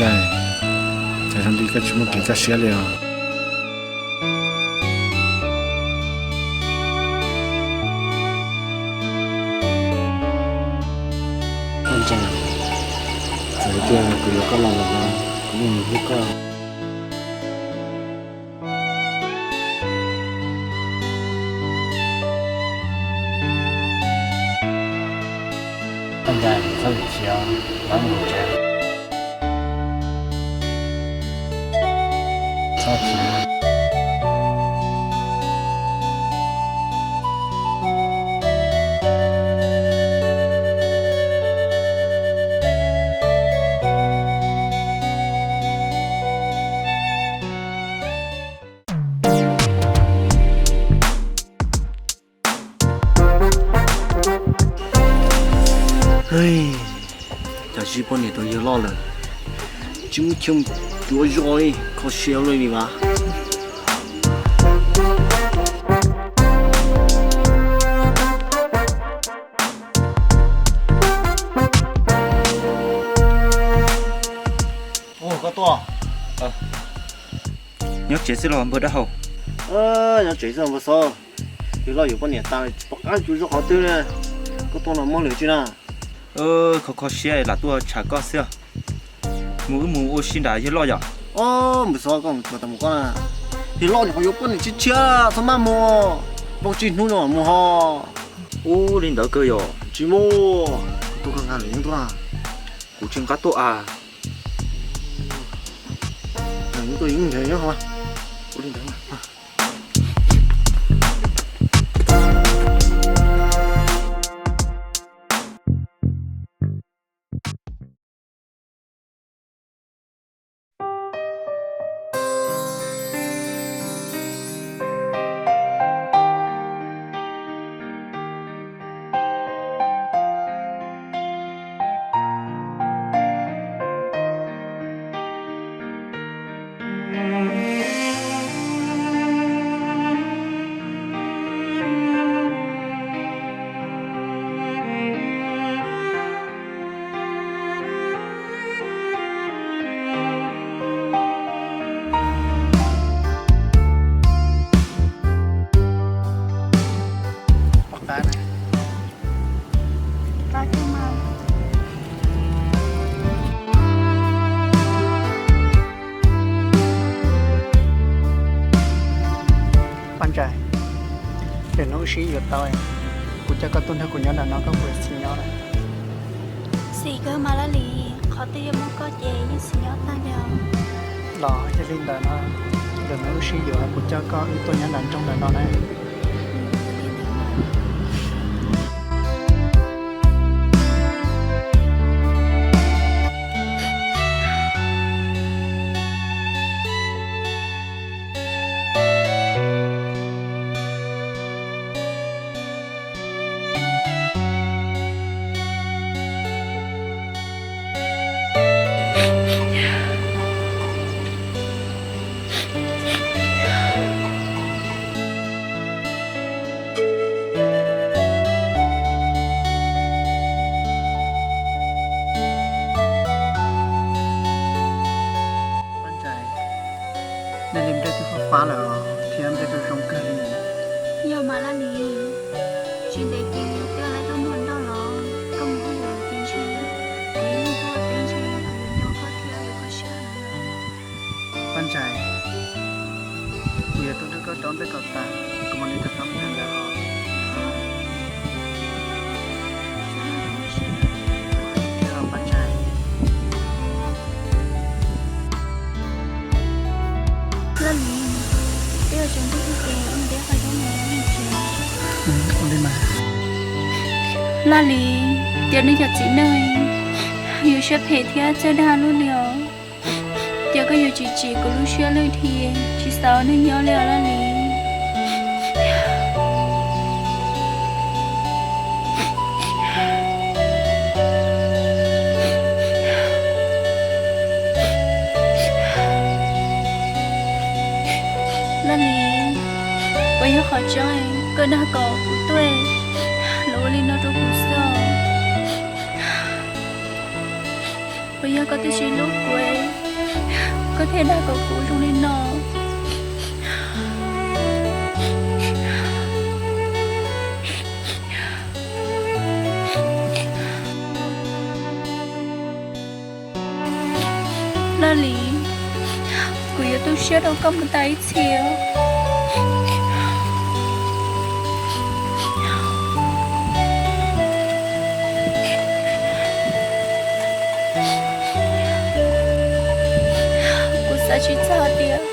Cas zoo li koj tsis muaj kev kaj siab li os? Ntsa, txawm tias kuv yuav koj los lawm los kuv yeej hlub koj. Ntsa, txhob sim siab, mam mus tsev. Txhob sim siab. Cas zij poj niam rau yawg loj lawm, tsis muaj chaw mus cuav zos li, kho siab ua luaj li mas. Ua koj tuaj. Nyob tsev xwb los npawg dab hau? Nyob tsev xwb npawg Xob. Yawg loj yuav poj niam tas tsis pom qab cuav zos qhov twg li. Koj tuaj no muaj lwm tsi na? Kho kho siab lam tuaj tsham koj xwb. Mus wb mus ua si nram yawg loj yom. Npawg Xob, koj mus tsuav tas mus koj na. Yawg loj nyuam qhuav yuav poj niam tshiab tshiab, txhob maj mus. Npauj tsib hnub no mus ho. Ub, li ntawd kawg yom? Tsis mus. Tuaj koj nqa lwm yeeb tuaj. Kuv tsis nqa tuaj as. Lwm yeeb tuaj yeeb nrhiav nyob hauv. Ua li ntawd. Paj Ntsais, lwm hnub wb sib yuav tau, kuv coj koj tuaj nrog kuv nyob nram no, koj puas xis nyob lawm? Xis kawg mas Laj Lis, qhov twg yog muaj koj ces yeej xis nyob tag li os. Los yog li ntawd no, lwm hnub wb sib yuav kuv coj koj wb tuaj nyob nram nroog nram no na. Paj Ntsais, nej li nplej twb fab fab lawm thiab nplej twb zoo kawg li. Yog mas Laj Lis, tsis ntev ces twb yuav lawv tuaj nrog nrog los, koj mus hauj lwm ces ntshe kuv yeej tuaj teb ntshe kuv yuav nyob koj thiab yuav koj siab heev. Paj Ntsais, kuv yuav tuaj nrog koj rau nplej kom tas, kuv mam li rov qab mus ntawd os. Paj Ntsais. Laj Lis, twb yog tseem ntuj tsis ces wb mus ntiab qhov zaub mus nyob tsev. Ua li mas. Laj Lis, tiam neej cov txiv neej yuav siab phem thiab txawj dag luaj li os. Ces koj yuav tsis tsim kuv lub siab lwj dhia, tsis xav ua neeg nyob li os Laj Lis. Laj Lis, puas yog qhov tseeb koj dag kom kuv tuaj los ua li no rau kuv xwb os? Puas yog koj twb tsis hlub kuv? koj thiaj dag kom kuv zoo li no. Laj Lis, kuv yuav tu siab rau koj mus tas ib txhis. Kuv xav tsis txog tias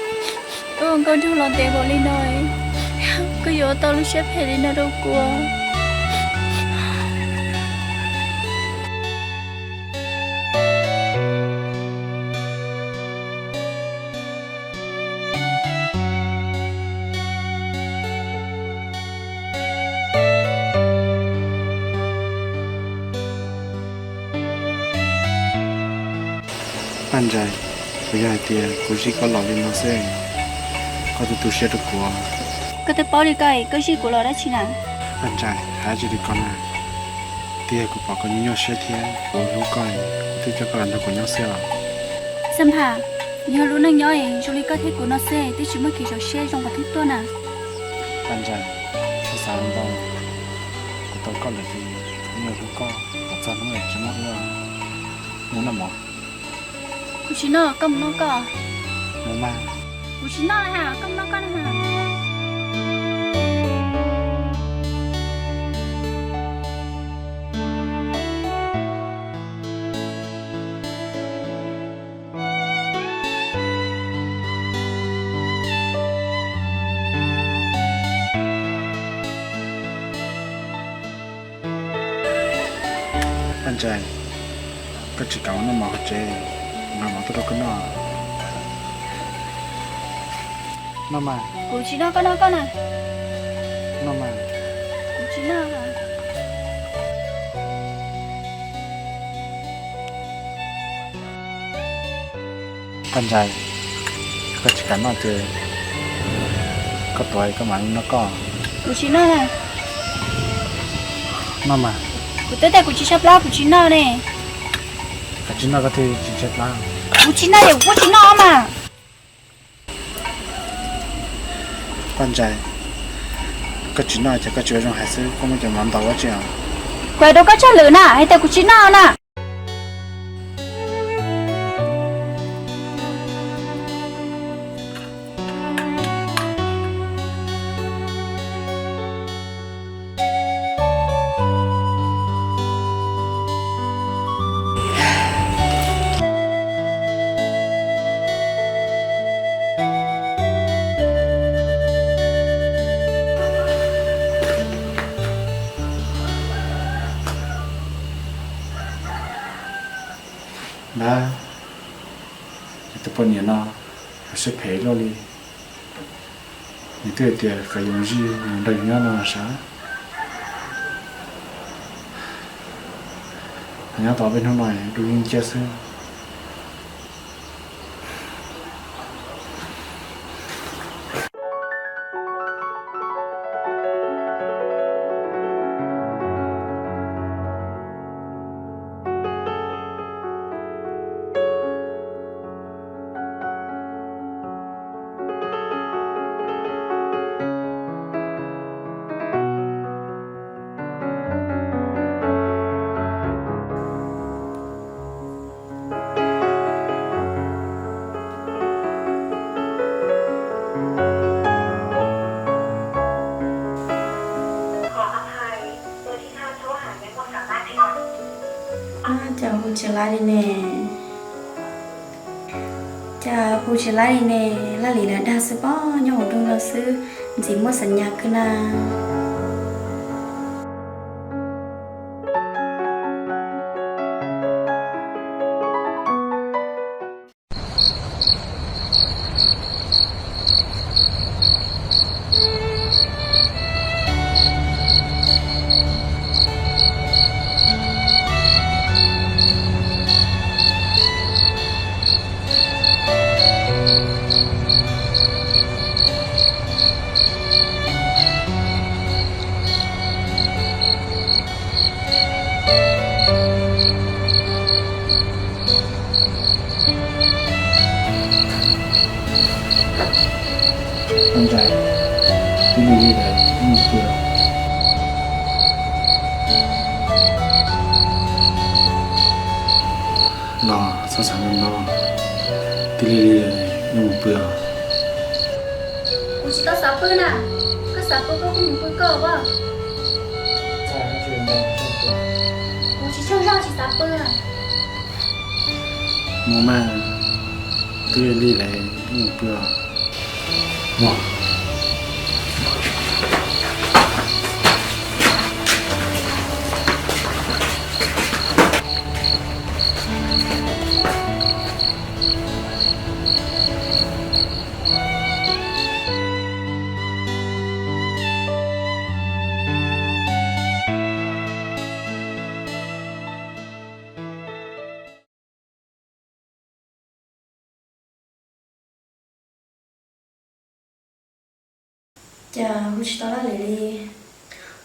wb ua nkauj nraug los ntev npaum li no, koj yuav ua tau lub siab phem li no rau kuv. Paj Ntsais, puas yog hais tias kuv zij koj los li no xwb, koj twb tu siab rau kuv? Koj twb paub li ko, koj zij kuv los dab tsi na? Paj Ntsais, hais dab tsi li ko na? Twb yog kuv pom koj nyuaj nyuaj siab thiab kuv hlub koj, kuv thiaj coj koj los nrog kuv nyob xwb os. Xab Nphas, yog lub neej nyob zoo li koj thiab kuv no xwb twb tsis muaj kev zoo siab zoo qhov twg tuaj na. Paj Ntsais, txhob xav ntau, kuv tau koj lawm ces kuv yeej hlub koj kom txog hnub tsis muaj wb. Mus noj mov. Kuv tsis noj, koj mus noj koj. Mus mas. Kuv tsis noj na, koj mus noj koj na. Paj Ntsais, koj tsis kam mus noj mov hauv tsev, nqa mov tuaj rau koj noj. Noj mas. Kuv tsis noj, koj noj koj na. Noj mas. Kuv tsis noj. Paj Ntsais, koj tsis kam noj ces koj tuav koj mam li noj koj. Kuv tsis noj na. Noj mas. Kuv twb tias kuv tsis tshaib plab, kuv tsis noj ne. Koj tsis noj koj thiaj tsis tshaib plab. Kuv tsis noj ces kuv kuj tsis noj mas. Paj Ntsais, koj tsis noj ces koj tsis ua zoo hais xwb, koj muab cov mov ntau ua tsi os. Kuv hais rau koj tsaug lwm na, hais tias kuv tsis noj na. Npawg, tus poj niam no siab phem luaj li. Nws twb hais tias kom yus zij mus nrog yus nyob no sav. Nyob tau peb hnub no dub yeej ciaj xwb. Cas hu tsis laib li ne? Cas hu tsis laib li ne? Laj Lis lawv dag xwb pob, nyob hauv nroog no xwb, ntxim muaj xam nyas kawg na. Ua ntsaim, twb lig lig lawm, wb mus pw. Los txhob xav ntau, twb lig lig lawm, wb mus pw os. Kuv tsis tau xav pw na. Koj xav pw koj kuj mus pw koj as. Kuv tsis tsaug zog tsis xav pw na. Mus mas, twb lig lawm, wb mus pw os. Cas hu tsis tau Laj Lis li,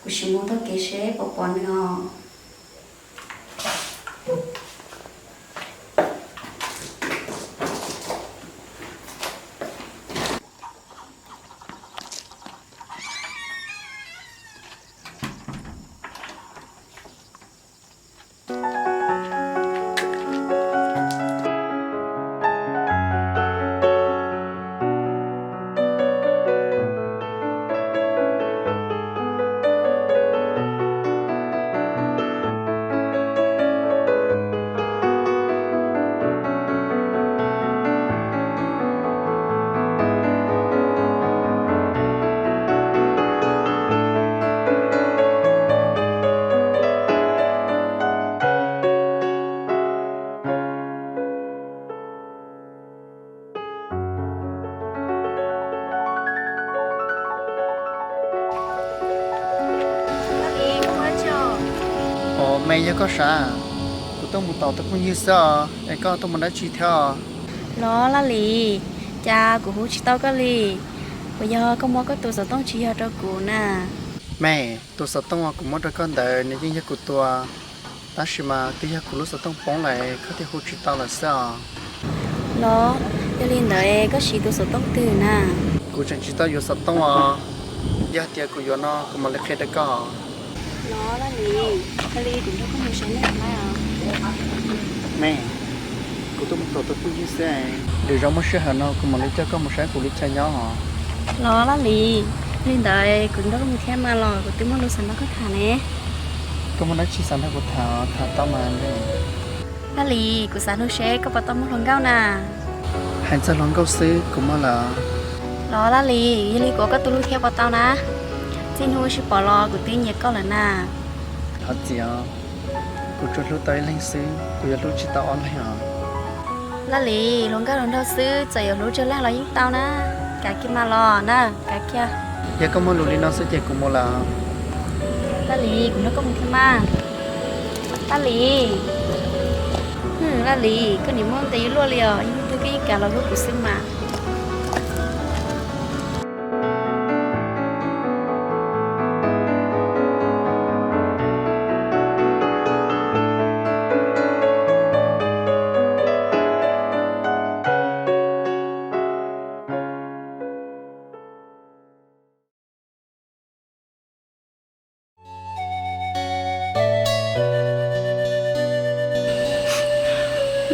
kuv sim mus taug kev seb puas pom nws os. Os, me, yog koj sav, kuv tuaj mus tom tus phooj ywg xwb os, es koj tuaj mus dab tsi thiab? Los Laj Lis, cas kuv hu tsis tau koj li? Puas yog koj muab koj tus xov tooj tsis yog rau kuv na? Me, tus xov tooj uas kuv muab rau koj ntawd nws yeej yog kuv tus, tab sis mas twb yog kuv lub xov tooj poob lawm koj thiaj hu tsis tau lawm xwb os. Los, yog li ntawd koj siv tus xov tooj twg na? Kuv tseem tsis tau yuav xov tooj os. Yog tias kuv yuav no kuv mam li qhia rau koj. Los Laj Lis, yog li kuv nrog koj mus saib neeg laib os. Me, kuv tuaj mus tom tus phooj ywg xwb, lwm zaus muaj sij hawm no kuv mam li coj koj mus saib kuv li cas nyob os. Los Laj Lis, li ntawd kuv nrog koj mus thiab mas los kuv twb muaj lus xav nrog koj tham ne. Koj muaj dab tsi xav nrog kuv tham, tham tau mas. Laj Lis, kuv xav hlub seb koj puas tau muaj hluas nkauj na. Hais txog hluas nkauj xwb kuv muaj lawm. Los Laj Lis, yog li kuv ua koj tus hlub thiab puas tau na? Txij hnub wb sib pom los kuv twb nyiam koj lawm na. Thov txim os, kuv tsuas hlub tau ib leeg xwb, kuv yuav hlub tsis tau ob leeg os. Laj Lis, hluas nkauj hluas nraug xwb txawm yuav hlub tsawg leej los yeej tau na. Kav kiag mas los na, kav kiag. Yog koj muaj lus li no xwb ces kuv mus lawm. Laj Lis, kuv nrog koj mus thiab mas. Laj Lis. Laj Lis, koj nim muab ntes yuav luaj li os, yog twg koj yeej kav los hlub kuv xwb mas.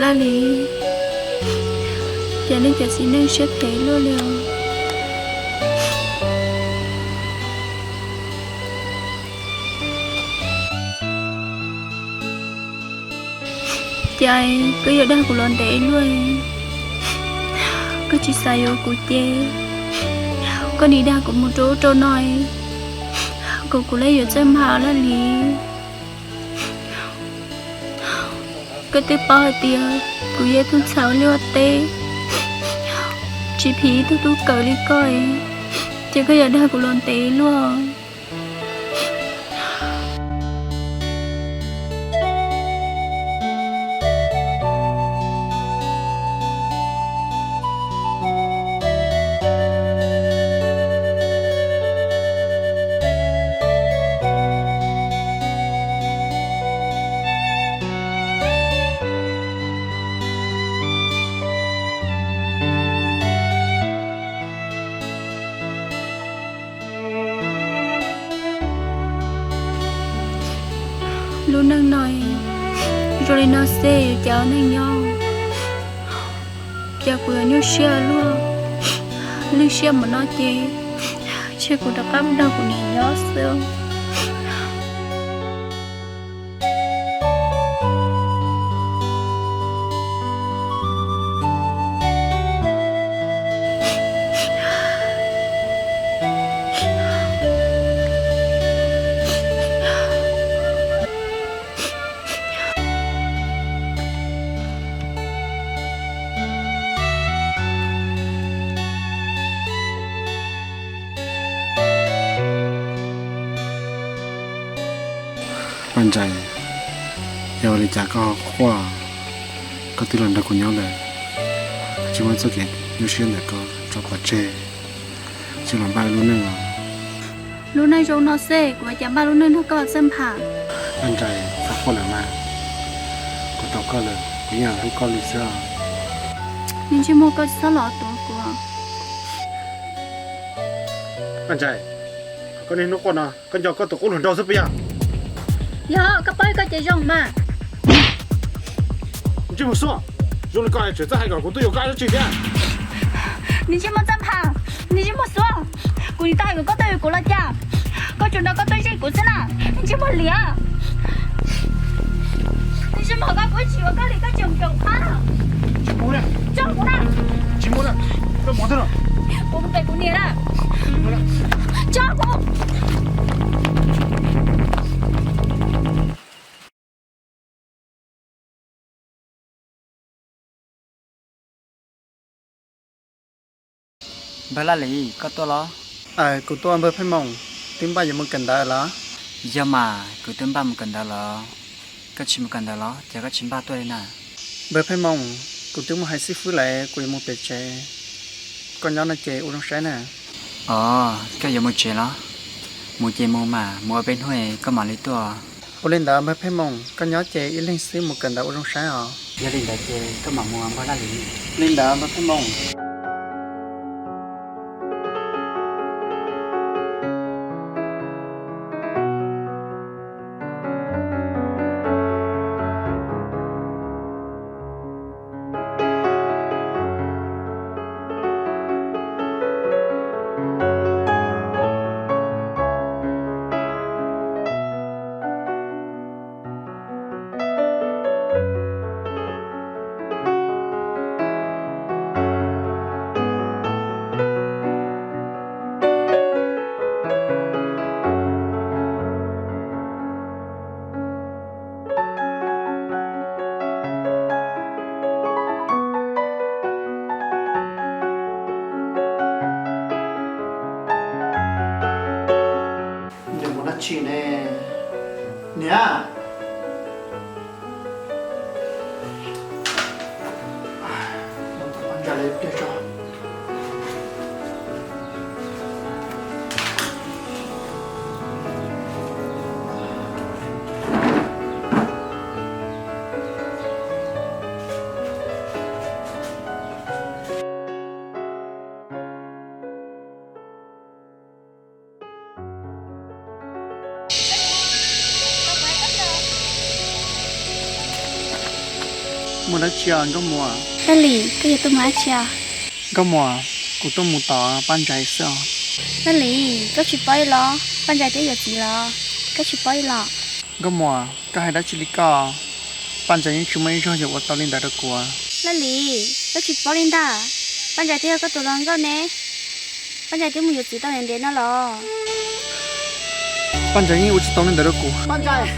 Laj Lis, cas nej cov txiv neej siab phem luaj li os. Cas koj yuav dag kuv los ntev luaj? Koj tsis xav yuav kuv ces koj nim dag kuv mus rau ub rau no, kom kuv lawv yuav txawj mag Laj Lis. Koj twb paub hais tias kuv yog ib tug ntxhais ua liaj ua teb, tsis phim ib tug tub kawm li koj, ces koj yuav dag kuv los ntev luaj. Lub neej no zoo li no xwb cas ua neej nyob, cas kuv yuav nyuaj siab luaj, lwj siab npaum no ces ntshe kuv rov qab mus nrog kuv niam nyob xwb. Paj Ntsais, yog ua li cas koj quaj, koj twb los nrog kuv nyob lawm, tsis muab txoj kev nyuaj siab ntawm koj tso pov tseg, tsis los npaj lub neej os. Lub neej zoo no xwb kuv ua cas npaj lub neej nrog koj, Txawj Npham? Paj Ntsais, txhob quaj lawm mas, kuv tau koj lawm kuv yeej hlub koj li xwb os. Ntsej muag, koj txhob los tuav kuv. Paj Ntsais, koj niaj hnub quaj no koj nco koj tus qub hluas nraug xwb puas yog? Yog, koj paub koj ces zoo mas. Ntsej muag xuab, zoo li koj es tseem txawj hais kom kuv tuaj yuav koj dab tsi thiab? Ntsej muag, Txawj Npham, ntsej muag xuab, kuv nim tau hais kom koj tuaj yuav kuv los cas? Koj tsuas nrog koj tuaj zij kuv xwb na, ntsej muag liam. Ntsej muag, koj, kuv tsis yuav koj li, koj tseem khoom qab. Tso kuv na. Kuv mus pem kuv niam na. Tso kuv. Npawg Laj Lis, koj tuaj los? Aws, kuv tuaj npawg Pheej Moos, twb npaj yuav mus kawm ntawv los? Yog mas, kuv twb npaj mus kawm ntawv los. Koj tsis mus kawm ntawv los ces koj tsis npaj tuaj li na. Npawg Pheej Moos, kuv twb mus hais xib fwb lawm, kuv yuav mus pem tsev. Koj nyob no ces ua zoo saib na. Os, koj yuav mus tsev los? Mus ces mus mas, mus ua peb hnub koj mam li tuaj. Ua li ntawd npawg Pheej Moos, koj nyob ces ib leeg xwb mus kawm ntawv ua zoo saib os. Yog li ntawd ces koj mam mus npawg Laj Lis. Li ntawd npawg Pheej Moos. Niam, mus dab tsi ne? Niam, ntsa li pliag tso. Muaj dab tsi os Nkauj Muas? Dab Lis, koj yuav tuaj mus dab tsi os? Nkauj Muas, kuv tuaj mus tos Paj Ntsais xwb os. Dab Lis, koj tsis paub los? Paj Ntsais twb yuav txiv los, koj tsis paub los? Nkauj Muas, koj hais dab tsi li koj? Paj Ntsais yeej tsis muaj ib zaug yuav ua tau li ntawd rau kuv. Dab Lis, koj tsis paub li ntag, Paj Ntsais twb yog koj tus hluas nkauj ne. Paj Ntsais twb mus yuav txiv tau ntev ntev no los. Paj Ntsais yeej ua tsis tau li ntawd rau kuv. Paj Ntsais,